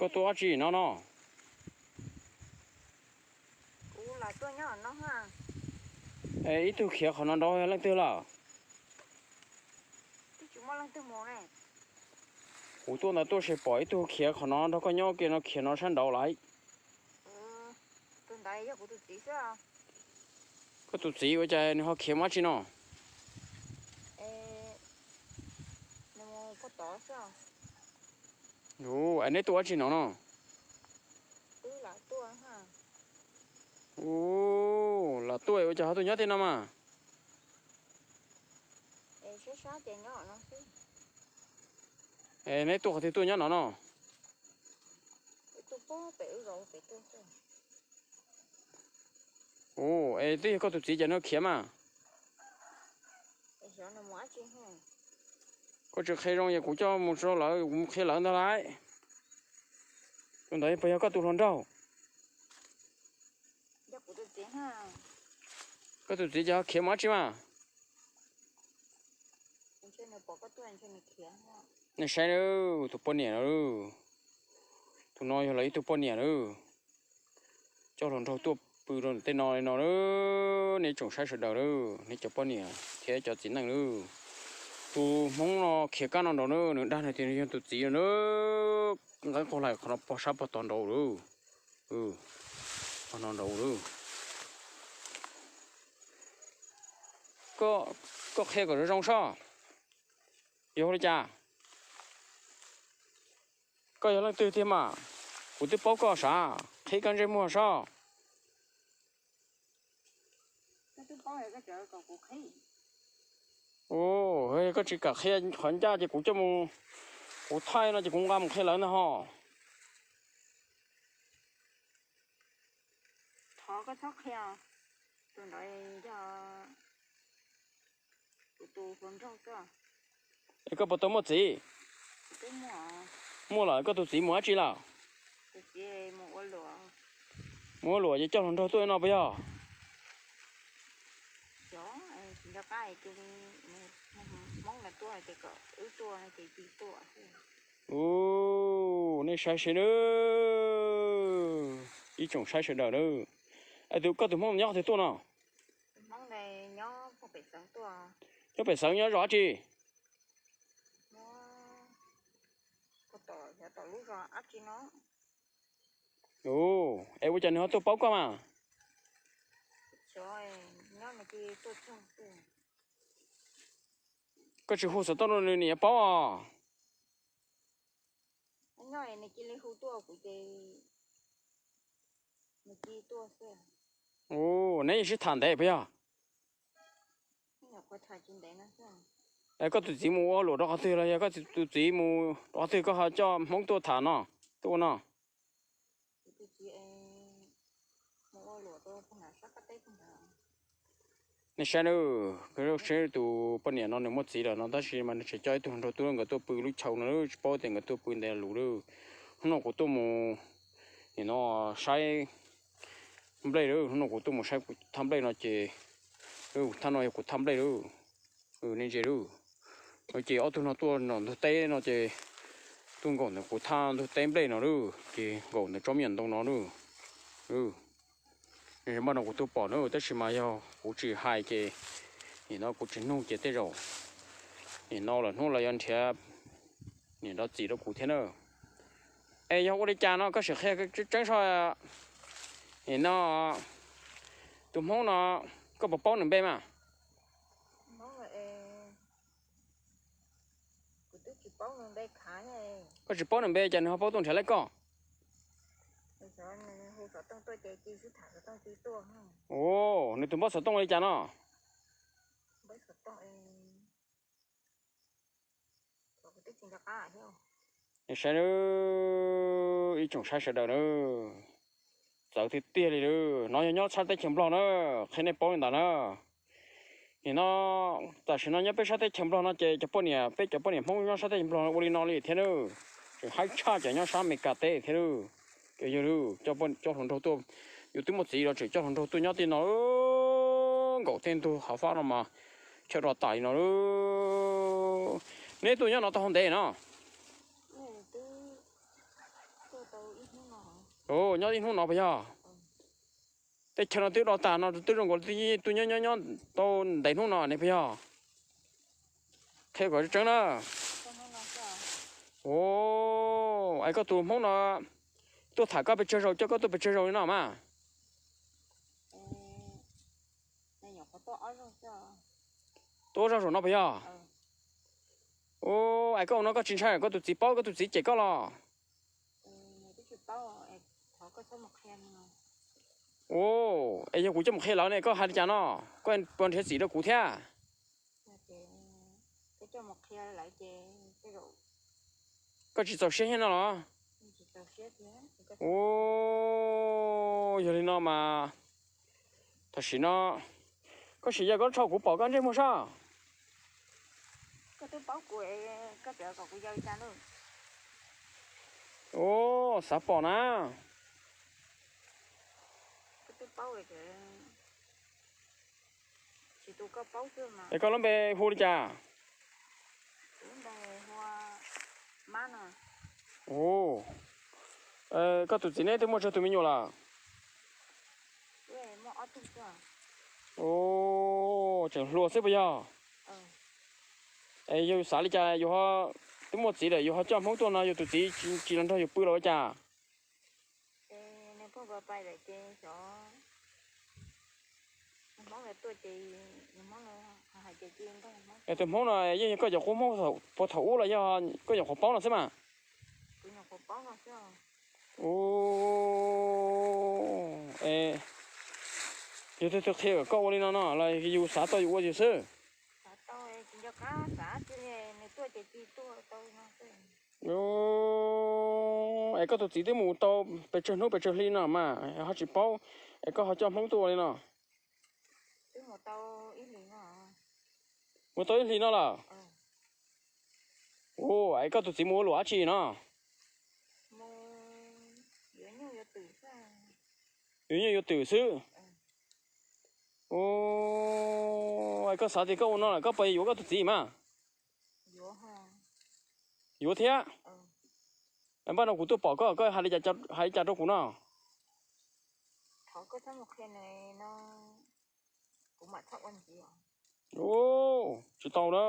Koj tuaj dab tsi no no? Ib tug khiav qhov no nraud yog leej twg lawm? Kuv tuaj ntawd tuaj ces pom ib tug khiav qhov no nrog koj nyob kiag no khiav no sab nraud lawm. Koj tus txiv ua cas nws ho khiav mus dab tsi no? Es neb tuaj dab tsi no no? Lam tuaj ua cas ho tuaj nyob tej no mas? Es neb tuaj qhov twg tuaj nyob no no? Ua es twb yog koj tus txiv cas nws khiav mas? Koj tsis qhia zoo es kuv coj mus rau lawv, kuv mus qhia lawv ntag lauj. Tus ntawd puas yog koj tus hluas nraug? Koj tus txiv cas ho khiav mus dab tsi mas? Nej saib, tus poj niam no, tus no yog lawv ib tug poj niam na. Coj hluas nraug tuaj pw rau tej no li no, nej tsoom saib sawv daws, nej cov poj niam thiab cov txiv neej na. Tus hmoob no khiav kab no nraud na, nws dag nws tias nws yog tus txiv no na. Nqeeb qaug hlais qhov no pog sab pog tod nraud lawm. Pog no nraud lawm. Koj qhia kom zoo zoo soj. Yog ua li cas? Koj yog leej twg tiag mas? Kuv twb paub koj sav, qhib koj ntsej muag soj. Koj tsis kam qhia qhov ncaj ces kuv coj mus, kuv thaij no ces kuv nqa mus qhia lawv ntag ho. Thov koj txhob qhia, tus ntawd yog kuv tus hluas nraug xwb. Es koj puas tau muaj txiv? Muaj lawm, koj tus txiv mus dab tsi lawm? Mus ua luam ces coj hluas nraug tuaj no puas yog? Ua, nej saib seb nawb, ib tsoom saib sawv daws nawb. Es tus, koj tus hmoob nyob qhov twg tuaj no? Nyob pem xeev nyob zos dab tsi? Ua, es ua cas nws ho tuaj paub koj mas? Koj tsis hu xov tooj rau nws, nws yuav paub os. Ua, neb yeej sib tham ntev puas yog? Es koj tus txiv mus ua luam rau qhov twg los yog koj tus txiv mus rau qhov twg koj ho coj hmoob tuaj tham no, tuaj ua no? Nej saib nawb, seb tus poj niam no nws muaj txiv lawm no tab sis mas nws tseem coj ib tug hluas nraug tuaj, nkawd tuaj pw lub chaw no, tsis paub tias nkawd tuaj pw ntev lus lawm. Hnub no kuv tuaj mus, nim no saib nplej lawm, hnub no kuv tuaj mus saib kuv thaj nplej no ces, thaj no yog kuv thaj nplej lawm. Nej ntsia lawm, ces ob tug no tuaj nram ntug teb no ces tuaj nkaum ntawm kuv thaj ntug teb nplej no lawm, ces nkaum ntawm tsob me nyuam ntoo no lawm. Npaj no kuv tuaj pom na, tab sis mas yog kuv tsis hais ces nim no kuv tsis nug ces tej zaum nim no lawm hnub lawv yuav nrhiav niam nrov txim rau kuv thiab na. Es yog ua li cas no koj sim qhia tseeb tseeb soj. Nim no tus hmoob no koj puas paub nws npe mas? Koj tsis paub nws npe cas nws ho paub tuaj nrhiav lawv koj? Ua, nws tus npawb xov tooj ua li cas no? Saib, ib tsoom saib sawv daws na, txawv tiag tiag li lawm. No yog nyob sab teb chaws Nplog na, qhia nej paub li ntawd na. Nim no tam sim no nyob peb sab teb chaws Nplog no ces cov poj niam, peb cov poj niam Hmoob nyob sab teb chaws Nplog ua li no li thiab na. Tseem haib tshaj cov nyob sab Amelikas teb thiab lawm. Ces yog lawm, coj hluas nraug tuaj, yus twb muaj txiv los tseem coj hluas nraug tuaj nyob tej no, nkaum tej ntug hav fab no mas chaw rau tas li no lawm. Neb tuaj nyob no tau hau ntev no? Nyob ib hnub no puas yog? Teb chaws no twb do tas no twb zoo nkaus li twb nyob nyob nyob tau ntev hnub no ne puas yog? Qhia kom tseeb na. Es koj tus Hmoob no tuaj tham koj pes tsawg zaus, coj koj tuaj pes tsawg zaus li no mas? Tuaj ob zaug zaum no puas yog? Es koj ua no koj tsis ntshai koj tus txiv paub, koj tus txiv cem koj los? Es yog kuv coj mus qhia lawv ne koj hais li cas no? Koj puas nrhiav txim rau kuv thiab? Koj tsis txaus siab thiab no los? Yog li no mas tam sim no koj sim yog koj tso kuv pom koj ntsej muag soj. Xav pom na. Es koj lub npe hu li cas? Koj tus txiv neb twb muaj tsawg tus me nyuam lawm? Tseem hluas xwb puas yog? Es yog xav li cas yus ho twb muaj txiv lawm yus ho coj Hmoob tuaj no yus tus txiv tsis los nrog yus pw los ua cas? Es tus Hmoob no yeej yog koj cov qub Hmoob puag thaum ub los yog koj nyuam qhuav paub no xwb mas? Yog tus twg qhia kom koj ua li no no los yus xav tau yus ua yus xwb? Es koj tus txiv twb mus tau pes tsawg hnub pes tsawg hli no mas ho tsis paub, es koj ho coj Hmoob tuaj ua li no? Mus tau ib hlis no lawm. Es koj tus txiv mus ua luam dab tsi no? Yuav nyuj yuav twm xwb. Es koj xav tias koj ua no lawm koj puas yuav koj tus txiv mas? Yuav thiab. Npaj no kuv tuaj pom koj, koj hais li cas rau kuv no? Tsis tau na.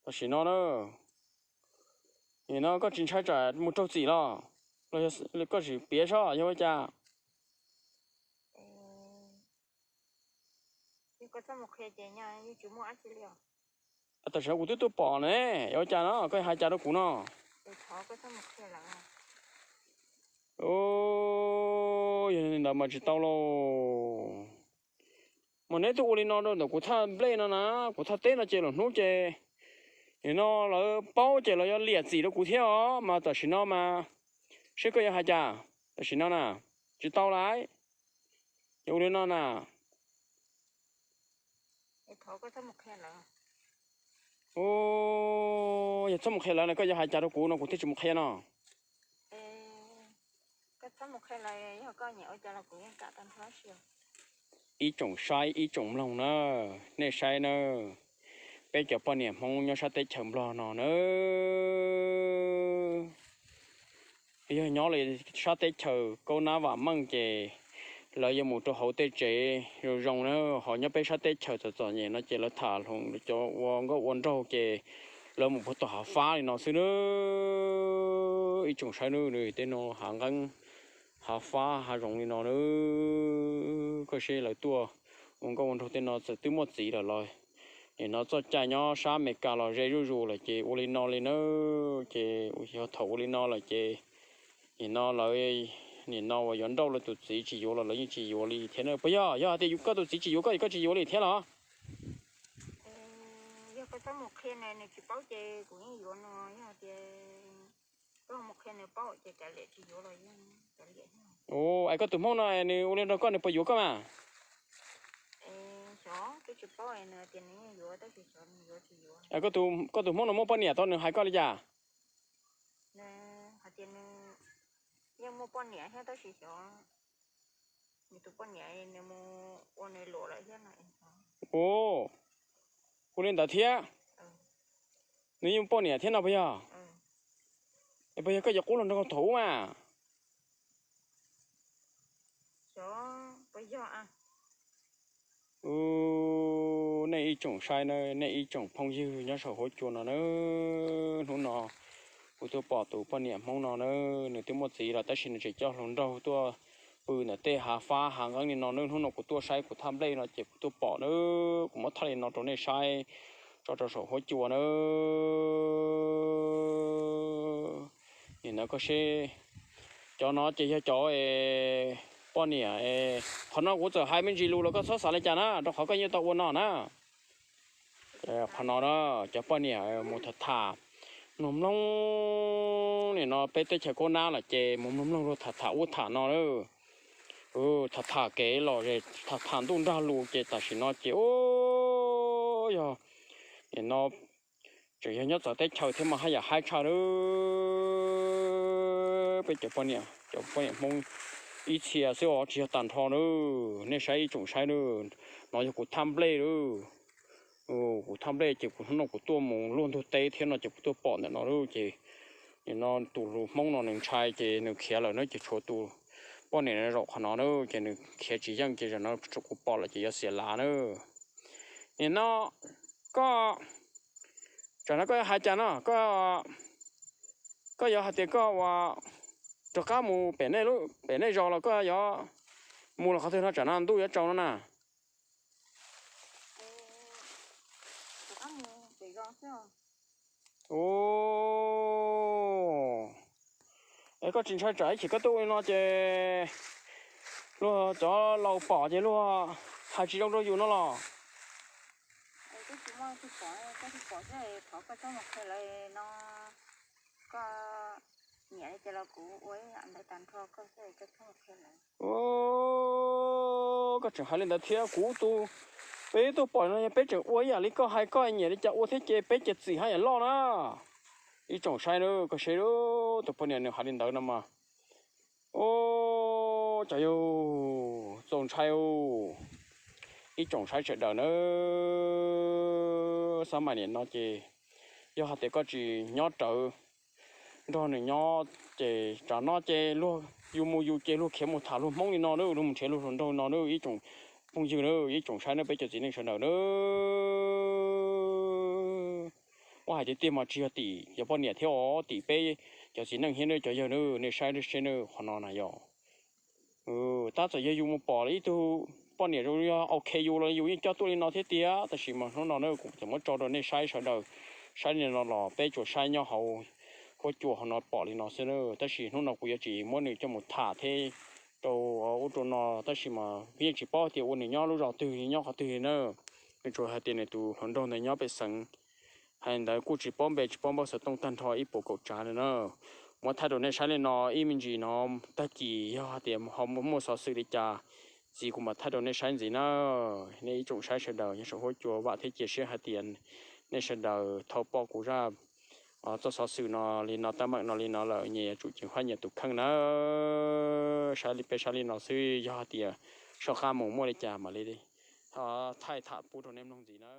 Tam sim no na, nim no koj tsis ntshai tsam mus raug txim los? Los koj tsis piav soj yog ua cas? Tam sim no kuv twb tuaj pom ne, yog ua cas no koj hais cas rau kuv no? Yog li ntawd mas tsis tau lauj. Mas neb twb ua li no rau ntawm kuv thaj nplej no na, kuv thaj teb no ces lwm hnub ces nim no lawv paub ces lawv yuav liam txim rau kuv thiab os. Mas tam sim no mas seb koj yuav hais cas tam sim no na, tsis tau lawm. Yog ua li no na, yog txhob mus qhia lawv na koj yuav hais cas rau kuv no kuv thiaj tsis mus qhia no. Ib tsoom saib ib tsoom mloog na, nej saib na, peb cov poj niam Hmoob nyob sab teb chaws Nplog no na, yog nyob li sab teb chaws Kaub Nab Vam Meej ces lawv yuav mus rau hauv tej tsev zoo zoo na, ho nyob peb sab teb chaws txom txom nyem no ces lawv tham hloov cov ua nkauj ua nraug ces lawv mus puag tom hav fab li no xwb na. Ib tsoom saib na, tej no hav nqeeb hav fab hav zoov li no na, koj seb lawv tuaj ua nkauj ua nraug tej no txawm twb muaj txiv lawm los, nim no txoj cai nyob sab Amelikas los ze zuj zus lawm ces ua li no li na. Ces yog thaum ua li no lawm ces nim no lawv, nim no uas yuav nrauj lawv tus txiv tsis yuav los lawv yeej tsis yuav li thiab na. Puas yog? Yog hais tias koj tus txiv tsis yuav koj es koj tsis yuav li thiab los? Es koj tus Hmoob no nws ua li nrog koj nws puas yuav koj mas? Koj tus Hmoob no muaj poj niam tau nws hais koj li cas? Ua li ntawd thiab, nws yeej muaj poj niam thiab no puas yog? Es puas yog koj yuav qub los nrog thaum ub mas? Yog, nej ib tsoom saib na, nej ib tsoom phooj ywg nyob saum huab cua no na, hnub no kuv tuaj pom tus poj niam Hmoob no na, nws twb muaj txiv lawm tab sis nws tseem coj hluas nraug tuaj pw ntawm tej hav fab hav nqeeb li no na. Hnub no kuv tuaj saib kuv thaj nplej no ces kuv tuaj pom na, kuv muab thaij li no rau nej saib tso rau saum huab cua na. Nim no koj seb, cov no ces yog cov poj niam, qhov no kuv txawm hais me ntsis lus los koj txhob xav li cas na, rau qhov koj yeej tau ua no na. Qhov no na, cov poj niam mus tham tham, mloog mloog, nim no peb teb chaws kub nab lawm ces mus mloog mloog luag tham tham ub tham no na. Tham tham kev los tham tham ntuj nrag lus ces tam sim no ces ub, yog nim no tseem yog nyob txawv teb chaws thiab mas haj yam haib tshaj na. Peb cov poj niam, cov poj niam Hmoob ib txhia xwb os, tsis yog tag nrho na. Nej saib ib tsoom saib na, no yog kuv thaj nplej na. Kuv thaj nplej ces kuv hnub no kuv tuaj mus luaj ntug teb thiab no ces kuv tuaj pom ntawm no lawm ces nim no tus hluas Hmoob no nws ntshai ces nws khiav lawm na, ces tshuav tus poj niam no zaum qhov no na, ces nws khiav tsis yeej ces zaum no tshuav kuv pom lawm ces yuav xiam lav na. Nim no koj, tsam no koj yuav hais cas no, koj yuav hais tias koj ua rov qab mus pem nej zos los koj yuav mus los qhov twg no, tsam no ntuj yuav tsaus no na? Es koj tsis ntshai tsam ib chim koj tuaj ua li no ces luag cov laus pom ces luag hais tsis zoo rau yus no los? Koj tseem hais li ntawd thiab, kuv tus, peb tuaj pom no yog peb tseem ua ib yam li koj hais, koj nyiam li cas ua thiab ces peb ces txim haj yam loj na. Ib tsoom saib na, koj saib tus poj niam nws hais li ntawd no mas, cov yug txaus ntshai. Ib tsoom saib sawv daws na, xab maim nim no ces yog hais tias koj tsis nyob rawv nrog nws nyob ces tsam no ces luag, yus mus yus ces luag khiav mus tham luag Hmoob li no na, luag mus nrhiav luag hluas nraug no na, ib tsoom phooj ywg na, ib tsoom saib na, peb cov txiv neej sawv daws na. Ua hais tiag tiag mas tsis yog tim cov poj niam thiab os, tim peb cov txiv neej thiab na, cov yawg na, nej saib seb na, qhov no na yog tab txawm yog yus mus pom ib tug poj niam zoo yog ok yus los yus yeej coj tuaj li no thiab tiag, tab sis mas hnub no na kuv txawm muab tso rau nej saib sawv daws saib li no los peb tsuas saib nyob hauv huab cua hauv no pom li no xwb na, tab sis hnub no kuv yuav tsis muab nws coj mus tham thiab rau ub rau no, tab sis mas yeej tsis paub tias ua nws nyob lub zos twg nyob qhov twg li na. Nws tsuas hais tias nws tus hluas nraug ntawd nyob pem xeev, hais ntawd kuj tsis paub npe tsis paub npaub xov tooj tag nrho ib puas kaum tsav li na. Muab thaij rau nej saib li no ib me ntsis no, tag kis yog hais tias ho muaj xov xwm li cas, txiv kuv mam thaij rau nej saib ntxiv na. Nej ib tsoom saib sawv daws nyob saum huab cua vam thiab cia siab hais tias nej sawv daws thaum pom kuv zaj txoj xov xwm no li no teeb meem no li no lawm nyias yuav tsum ceev faj nyias tus kheej na. Saib li peb saib li no xwb, yog hais tias soj qab mus muaj li cas mam li thaij tham pub rau nej mloog ntxiv na.